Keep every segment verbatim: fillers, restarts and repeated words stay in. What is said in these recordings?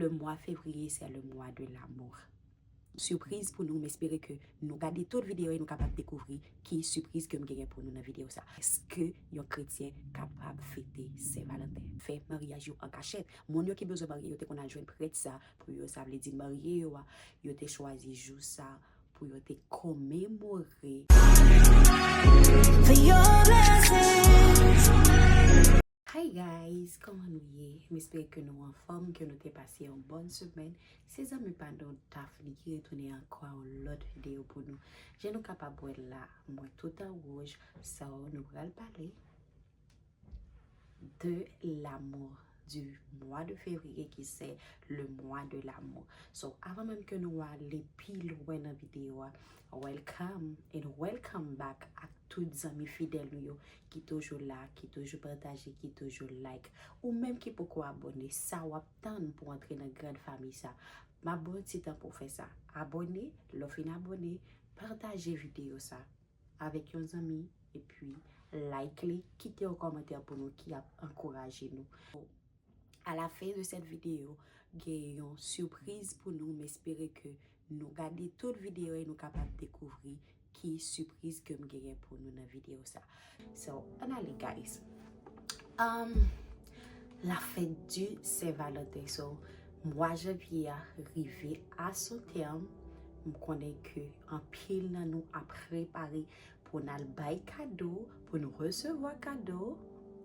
Le mois février, c'est le mois de l'amour. Sipriz pou nou, m espere ke nou gade tout videyo e nou kapab dekouvri ki sipriz ke m genyen pou nou nan videyo sa. Èske yon kretyen kapab fete Sen Valanten? Fè maryaj yo an kachèt. Moun yo ki bezwen marye yo te konn al jwenn prèt sa pou yo, sa vle di marye yo a, yo te chwazi jou sa pou yo te komemore. For your blessings. Hi guys, kòman nou ye? M espere ke nou anfòm, ke nou te pase yon bòn semèn. Se zanmi pa nou Daphne ki retounen ankò a yon lòt videyo pou nou. Jan nou kapab wè la, mwen tout an wouj, so nou pral pale de l'amour du mois de février qui c'est le mois de l'amour. So, avan menm ke nou ale pi lwen nan videyo a, welcome and welcome back ak tout zanmi fidèl nou yo ki toujou la, ki toujou pataje, ki toujou like. Ou menm ki poko abòne, sa w ap tann pou antre nan gran fanmi sa? M ap ba w ti tan pou w fè sa. Abòne, lè w fin abòne, pataje videyo sa avèk yon zanmi, epi like li, kite yon kòmantè pou nou ki ap ankouraje nou. À la fin de cette vidéo, gen yon sipriz pou nou. M espere ke nou gade tout videyo e nou kapab dekouvri ki sipriz ke m genyen pou nou nan videyo sa. So, ann ale, guys. Um, la fête du Saint-Valentin. So, mwa janvye a rive à son terme. M konnen ke anpil nan nou ap prepare pou n al bay kado, pou n resevwa kado.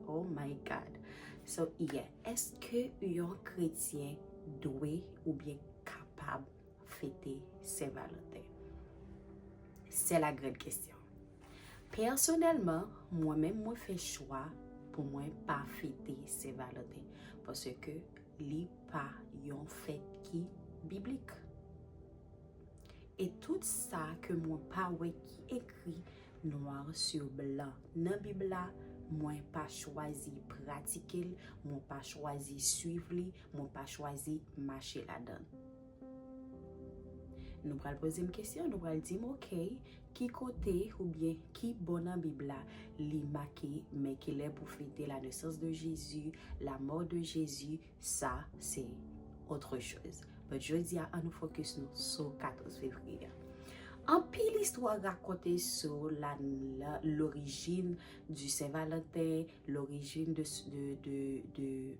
Oh my God. So, yeah, èske yon kretyen dwe oubyen kapab fete Sen Valanten? C'est la grande question. Pèsonèlman, mwen menm, mwen fè chwa pou mwen pa fete Sen Valanten, paske li pa yon fèt ki biblik. E tout sa ke mwen pa wè ki ekri noir sur blanc nan Bib la, mwen pa chwazi pratike l, mwen pa chwazi swiv li, mwen pa chwazi mache ladan l. Nou pral poze m kesyon, nou pral di m, oke, ki kote oubyen ki bò nan Bib la li make men ki lè pou fete la naissance de Jésus, la mort de Jésus, sa se autre chose. But jodi a, ann nou focus nou sou katòz fevriye a. Anpil istwa rakonte sou la, la, l'origine du Saint Valentin, l'origine de, de, de, de,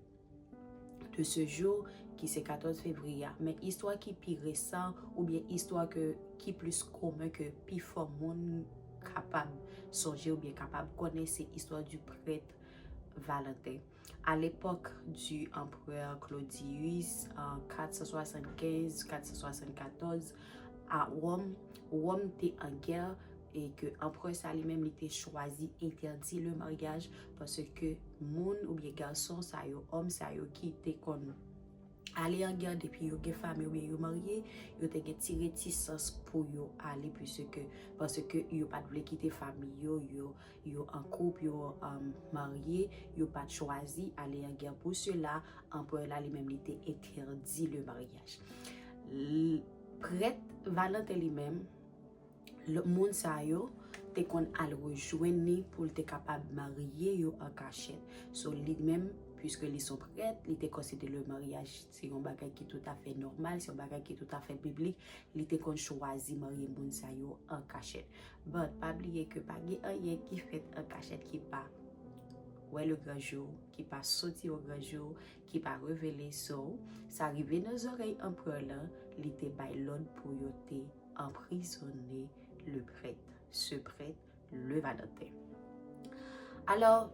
de ce jour, ki se katòz fevriye a. Men istwa ki pi resan, oubyen istwa ke, ki plis komen ke pifò moun kapab sonje oubyen kapab konnen, se istwa du prêtre Valentin. À l'époque du empereur Claudius, en quatre cent soixante-quinze, quatre cent soixante-quatorze, à Rome, Wòm te an gè e ke anperè sa li menm li te chwazi entèdi le maryaj paske moun oubyen gason sa yo, òm sa yo ki te konn ale an gè depi yo gen fanmi oubyen yo marye, yo te gen ti retisans pou yo ale puiske, paske yo pa t vle kite fanmi yo, yo, yo an koup, yo, um, marye, yo pa t chwazi ale an gè. Pou sela, anperè la li menm li te entèdi le maryaj. L-, prèt Valentin li menm, l-, moun sa yo te konn al rejwenn li pou l te kapab marye yo an kachèt. So, li menm, puiske li se yon prèt, li te konsidere le maryaj se yon bagay ki toutafè nòmal, se yon bagay ki toutafè biblik, li te konn chwazi marye moun sa yo an kachèt. But, pa bliye ke pa gen anyen ki fèt an kachèt ki pa wè le gran jou, ki pa soti o gran jou, ki pa revele. So, sa rive nan zòrèy anperè la, li te bay lòd pou yo te anprizone le prèt, ce prêtre, le Valentin. Alò,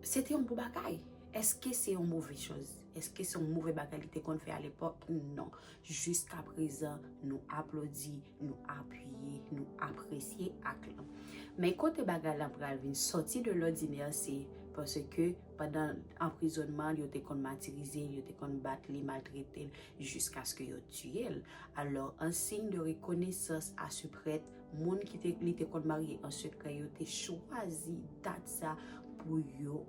se te yon bon bagay. Èske se yon move choz? Èske se yon move bagay li te konn fè alepòk? Non. Jiskaprezan, nou aplodi, nou apiye, nou apresye ak lan. Men kote bagay la pral vin sòti de lòdinè, se paske pandan anprizònman, yo te konn matirize l, yo te konn bat li, maltrete l, jiskaske yo tiye l. Alò, an siy de rekonesans a se prèt, moun ki te, li te konn marye an sekrè yo te chwazi dat sa pou yo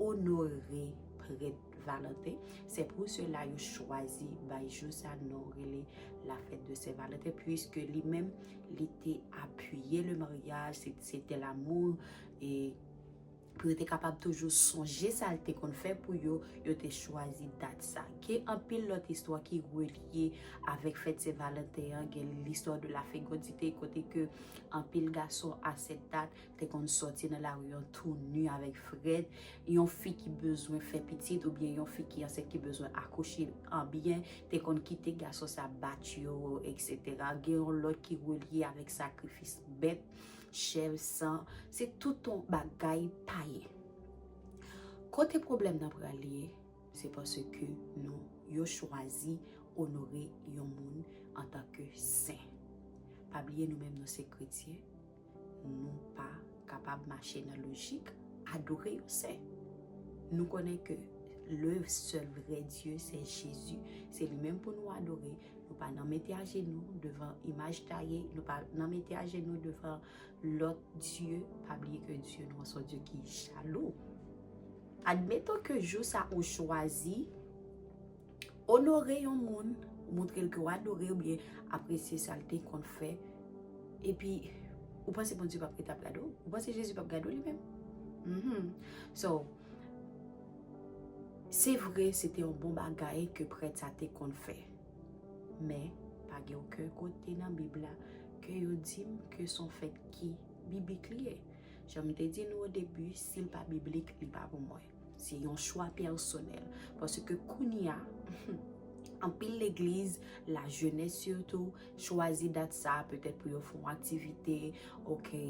onore prèt Valentin. Se pou sela yo chwazi bay jou sa non rele la fête de Saint Valentin, puiske li menm, li te apiye le maryaj, se, se te l'amour, e pou yo te kapab toujou sonje sa l te konn fè pou yo, yo te chwazi dat sa. Gen anpil lòt istwa ki relye avèk fèt Sen Valanten an. Gen l'histoire de la fécondité, kote ke anpil gason a sèt dat te konn sòti nan lari an tou ni avèk frèt. Yon fi ki bezwen fè pitit oubyen yon fi ki ansent ki bezwen akouche an byen, te konn kite gason sa bat yo, et cetera. Gen yon lòt ki relye avèk sakrifis bèt, chèv, san. Se tout yon bagay payen. Kote pwoblèm nan pral ye, se paske nou, yo chwazi onore yon moun antanke sen. Pa bliye nou menm nou se kretyen, nou pa kapab mache nan lojik adore yon sen. Nou konnen ke le seul vrai Dieu se Jezi. Se li menm pou nou adore. Nou pa nan mete ajenou devan imaj taye, nou pa nan mete ajenou devan lòt dye. Pa bliye ke Dye nou an se yon Dye ki jalou. Admeton ke jou sa ou chwazi onore yon moun, ou montre l ke w adore oubyen apresye sa l te konn fè, epi ou panse Bondye p ap ret ap gade w? Ou panse Jezi p ap gade w li menm? Mhm. So, se vre, se te yon bon bagay ke prèt sa te konn fè. Men, pa gen okenn kote nan Bib la ke yo di m ke se yon fèt ki biblik li ye. Jan m te di nou o debi, si l pa biblik, li pa pou mwen. Se yon chwa pèsonèl. Paske kounye a, anpil legliz, lajenès sitou, chwazi dat sa petèt pou yo fè yon aktivite. Oke,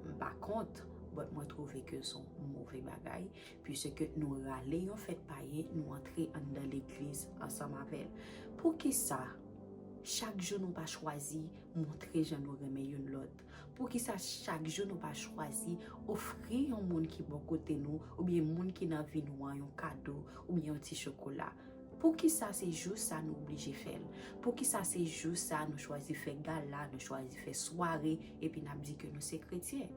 m pa kont, but mwen twouve ke se yon move bagay, puiske nou rale yon fèt payen, nou antre anndan legliz ansanm avè l. Poukisa chak jou nou pa chwazi montre jan nou renmen youn lòt? Poukisa chak jou nou pa chwazi ofri yon moun ki bò kote nou oubyen moun ki nan vi nou an yon kado oubyen yon ti chokola? Poukisa se jou sa nou oblije fè l? Poukisa se jou sa nou chwazi fè gala, nou chwazi fè sware, epi n ap di ke nou se kretyen?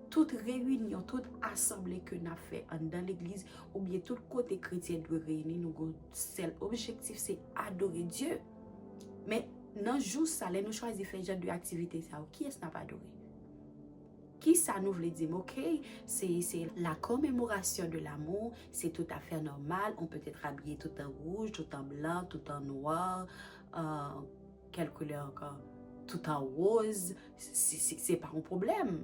Tout reyinyon, tout asanble ke n ap fè anndan legliz, oubyen tout kote kretyen dwe reyini, nou gon sèl objektif, se adore Dye. Men nan jou sa, lè nou chwazi fè jan de aktivite sa yo, kiyès n ap adore? Kisa nou vle di m? Oke, se, se la commémoration de l'amour, c'est tout à fait normal. On peut être habillé tout en rouge, tout en blanc, tout en noir, euh, quelle couleur encore? Tout en rose, se, se, se pa yon pwoblèm.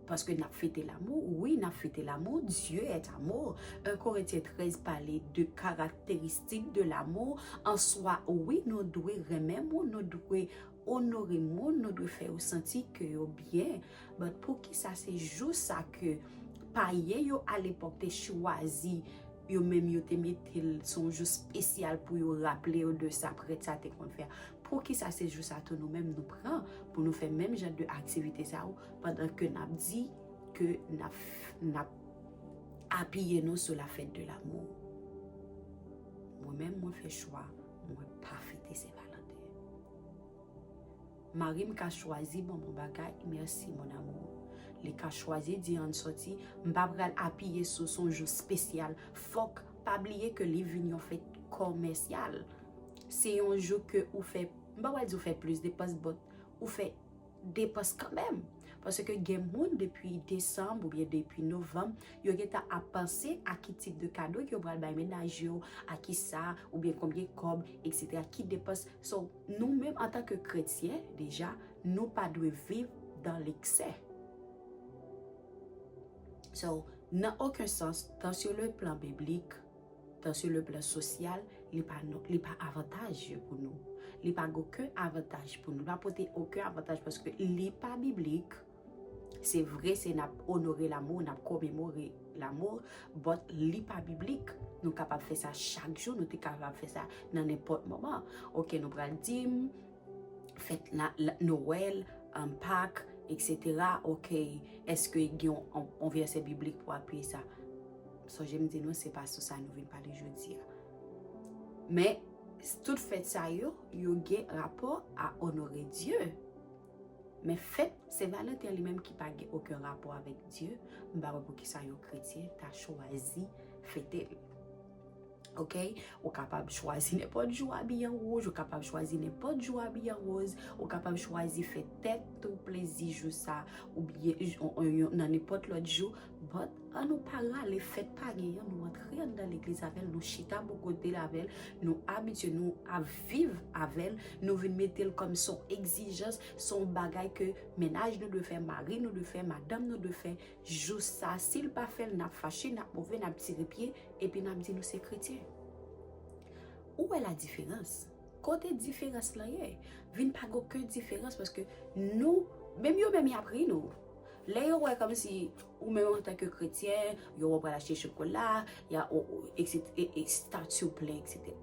Paske n ap fete lanmou, wi, n ap fete lanmou, Dieu est amour. Un Corinthiens treize pale de karakteristik de lanmou. An swa, wi, nou dwe renmen moun, nou dwe onore moun, nou dwe fè yo santi ke yo byen. But poukisa se jou sa ke payen yo alepòk te chwazi, yo menm yo te mete l se yon jou espesyal pou yo raple yo de sa prèt sa te konn fè a? Poukisa se jou sa tou nou menm nou pran pou nou fè menm jan de aktivite sa yo, pandan ke n ap di ke n ap, n ap apiye nou sou la fèt de lanmou? Mwen menm, mwen fè chwa, mwen pa fete Sen Valanten. Mari m ka chwazi ban m yon bagay, merci mon amour. Li ka chwazi di ann sòti, m pa pral apiye sou se yon jou espesyal. Fòk pa bliye ke li vin yon fèt komèsyal. Se yon jou ke ou fè, m pa pral di ou fè plis depans, but ou fè depans kanmenm. Paske gen moun depi desanm oubyen depi novanm, yo gentan ap panse a ki tip de kado ke yo pral bay mennaj yo, a ki sa, oubyen konbyen kòb, et cetera. Ki depans. So, nou menm antanke kretyen, deja, nou pa dwe viv dans l'excès. So, nan okenn sans, tan sur le plan biblik, tan sur le plan sosyal, li pa, li pa avantaj pou nou. Li pa gen okenn avantaj pou nou. Li pa pote okenn avantaj paske li pa biblik. Se vre, se n ap onore lanmou, n ap komemore lanmou, but li pa biblik. Nou kapab fè sa chak jou, nou te kapab fè sa nan nenpòt moman. Oke, nou pral di m, fèt la, la, Nwèl, um, Pak, et cetera. Oke, èske gen yon, yon, yon vèsè biblik pou apiye sa? Sonje m di nou, se pa sou sa nou vin pale jodi a. Men, tout fèt sa yo, yo gen rapò a onore Dye. Men fèt Sen Valanten an li menm ki pa gen okenn rapò avèk Dye, m pa wè poukisa yon kretyen ta chwazi fete l. Ok? Ou kapab chwazi nenpòt jou abiye an wouj, ou kapab chwazi nenpòt jou abiye an woz, ou kapab chwazi fè tèt ou plezi jou sa, oubyen nan nenpòt lòt jou. But ann nou pa rale fèt pa genyen, nou antre anndan legliz avè l, nou chita bò kote l avè l, nou abitye nou ap viv avè l, nou vin mete l kòm se yon egzijans, se yon bagay ke mennaj nou dwe fè, mari nou dwe fè, madanm nou dwe fè. Jou sa, si l pa fè l, n ap fache, n ap move, n ap tire pye, epi n ap di nou se kretyen. Ou wè la diferans? Kote diferans lan ye? Vin pa gen okenn diferans paske nou, menm yo menm y ap ri nou. Lè yo wè kòmsi ou menm antanke kretyen, yo wè w pral achte chokola, y a, o, o, et cetera, e, e, stati w plen, et cetera.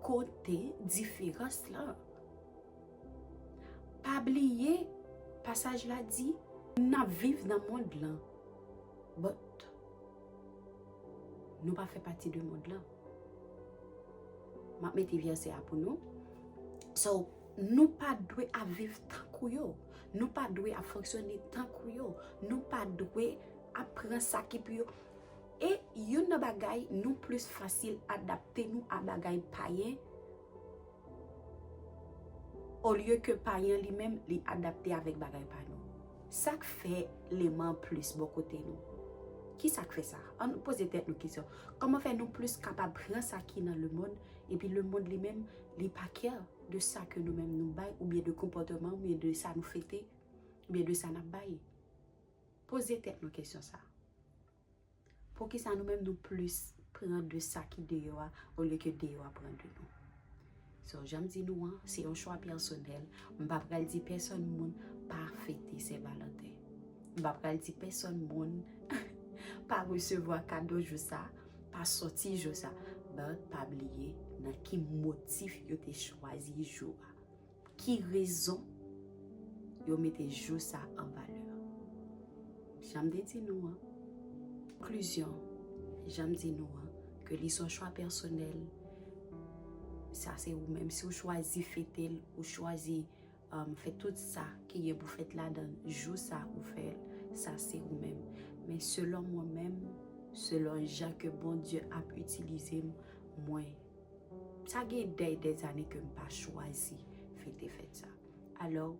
Kote diferans lan? Pa bliye, pasaj la di, n ap viv nan mond lan. But, nou pa fè pati de mond lan. M ap mete vèsè a pou nou. So, nou pa dwe ap viv tankou yo. Nou pa dwe ap fonksyone tankou yo. Nou pa dwe ap pran sa ki pou yo. E youn nan bagay, nou plis fasil adapte nou a bagay payen olye ke payen li menm li adapte avèk bagay pa nou. Sa k fè leman plis bò kote nou? Ki sa k fè sa? Ann poze tèt nou kesyon. Kòman fè nou plis kapab pran sa ki nan lemonn, epi lemonn li menm, li pa kè de sa ke nou menm nou bay, oubyen de konpòteman, oubyen de sa nou fete, oubyen de sa n ap bay? Poze tèt nou kesyon sa. Poukisa nou menm nou plis pran de sa ki deyò a olye ke deyò a pran de nou? So, jan m di nou an, se yon chwa pèsonèl. M pa pral di pèsonn moun pa fete Sen Valanten. M pa pral di pèsonn moun pa resevwa kado jou sa, pa sòti jou sa. But pa bliye nan ki motif yo te chwazi jou a. Ki rezon yo mete jou sa an valè? Jan m te di nou an, konklizyon, jan m di nou an, ke li se yon chwa pèsonèl, sa se ou menm. Si w chwazi fete l, ou chwazi, um, fè tout sa ki gen pou fèt ladan jou sa ou fè l, sa se ou menm. Men selon mwen menm, selon jan ke Bondye ap itilize m, mwen, sa gen dè dèzane ke m pa chwazi fete fèt sa. Alò,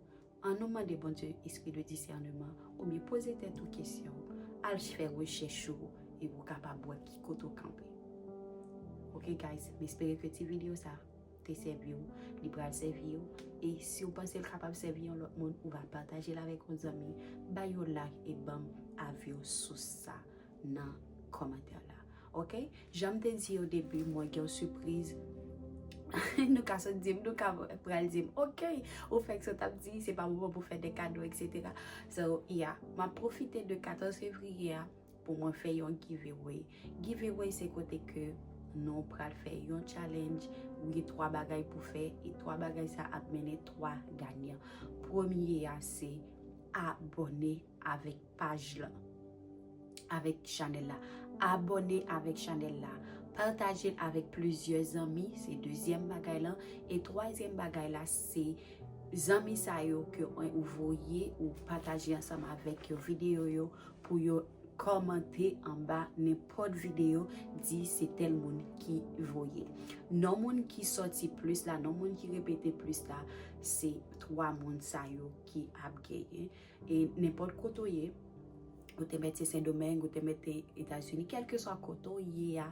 ann nou mande Bondye espri de disèneman, oubyen poze tèt ou kesyon, al fè rechèch ou, epi w kapab wè ki kote w kanpe. Ok, guys, m espere ke ti videyo sa te sèvi w, li pral sèvi w. E si w panse l kapab sèvi yon lòt moun, ou va pataje l avèk yon zanmi, bay yon like e ban m avi w sou sa nan kòmantè la. Ok? Jan m te di o debi, mwen gen yon sipriz. Nou ka sot di m, nou ka pral di m, ok, ou fèk sot ap di, se pa moman pou fè de kado, et cetera. So, yeah, m ap pwofite de katòz fevriye a pou mwen fè yon giveaway. Giveaway se kote ke nou pral fè yon challenge, ou gen twa bagay pou fè, e twa bagay sa ap mennen twa ganyan. Premye a se abòne avèk paj lan, avèk chanèl la. Abòne avèk chanèl la. Pataje l avèk plizyè zanmi, se dezyèm bagay lan. E twazyèm bagay la, se zanmi sa yo ke ou voye, ou pataje ansanm avèk yo videyo yo, pou yo kòmante anba nenpòt videyo, di se tèl moun ki voye. Non moun ki sòti plis la, non moun ki repete plis la, se twa moun sa yo ki ap genyen. E nenpòt kote w ye, ou te mèt se Sendomeng, ou te mèt se Etazini, kèlkeswa kote w ye a,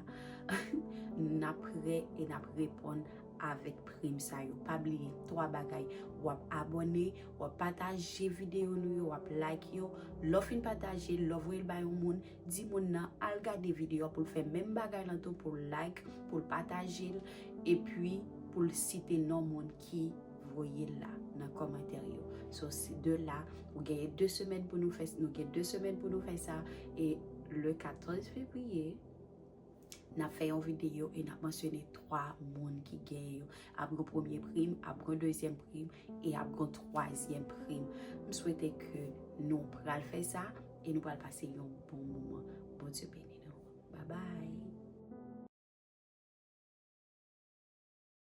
n ap prè e n ap reponn avèk prim sa yo. Pa bliye twa bagay, w ap abòne, w ap pataje videyo nou yo, w ap like yo. Lè w fin pataje, lè w voye l ba yon moun, di moun nan al gade videyo a pou l fè menm bagay lan tou, pou l like, pou l pataje l, epi pou l site non moun ki voye l la nan kòmantè yo. So, se de la, ou genyen de semèn pou nou fè, nou gen de semèn pou nou fè sa, e le katòz fevriye, n ap fè yon videyo e n ap mansyone twa moun ki genyen yo. Ap gen premye prim, ap gen dezyèm prim, e ap gen twazyèm prim. M swete ke nou pral fè sa e nou pral pase yon bon moman. Bondye beni nou. Babay.